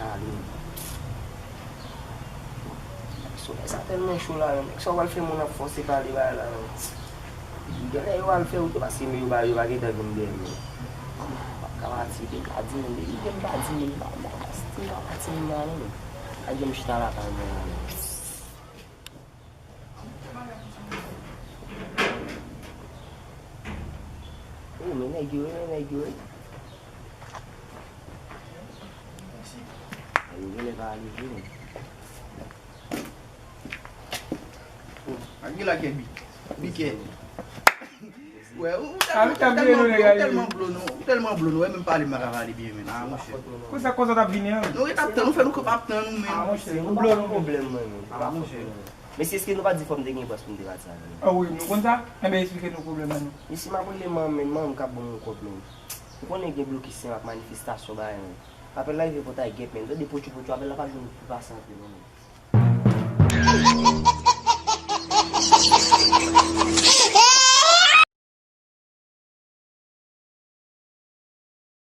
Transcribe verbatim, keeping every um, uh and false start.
Pale. Solèy sa tèlman cho la menm. Nèg sa yo pral fè moun ap fòse pale bagay la menm. Genlè yo al fè wout yo paske men yo pa, yo pa gentan vin dèyè m. M p ap ka pati, m pa di moun, depi ke m pa di moun, m pa, m pa, m pa pati m nan non. Al gen m chita lakay mwen la menm. Oh, men nèg yo, men nèg yo. Yo genlè pa ale vre menm. Ak gen lakè bi. Bikè. Wè, ou, ou tèlman, ou tèlman blo, ou tèlman blo, non. Ou tèlman blo, non. Wè, menm pale, m pa ka pale byen, menm. Ah, monchè. Konsa, konsa t ap vini an? Nou ret ap tann, nou fè nou kanpe ap tann, nou menm. Ah, monchè, nou blo, nou. Pwoblèm, mwen, menm. Ah, monchè. Mesye, èske nou pa t di fò m te gen prens pou m te pati avè l? Ah wi, nou konn sa? Enben, eksplike nou pwoblèm nan, non. Mesye, m ap rele manman m, menm manman m k ap ban m yon kòb, menm. Ou konnen gen blokis senk ak manifestasyon bagay, menm. Apèl la rive pòtay gèp, menm. Tande potyo potyo, apèl la pa jwenn pou pase antre, non, menm.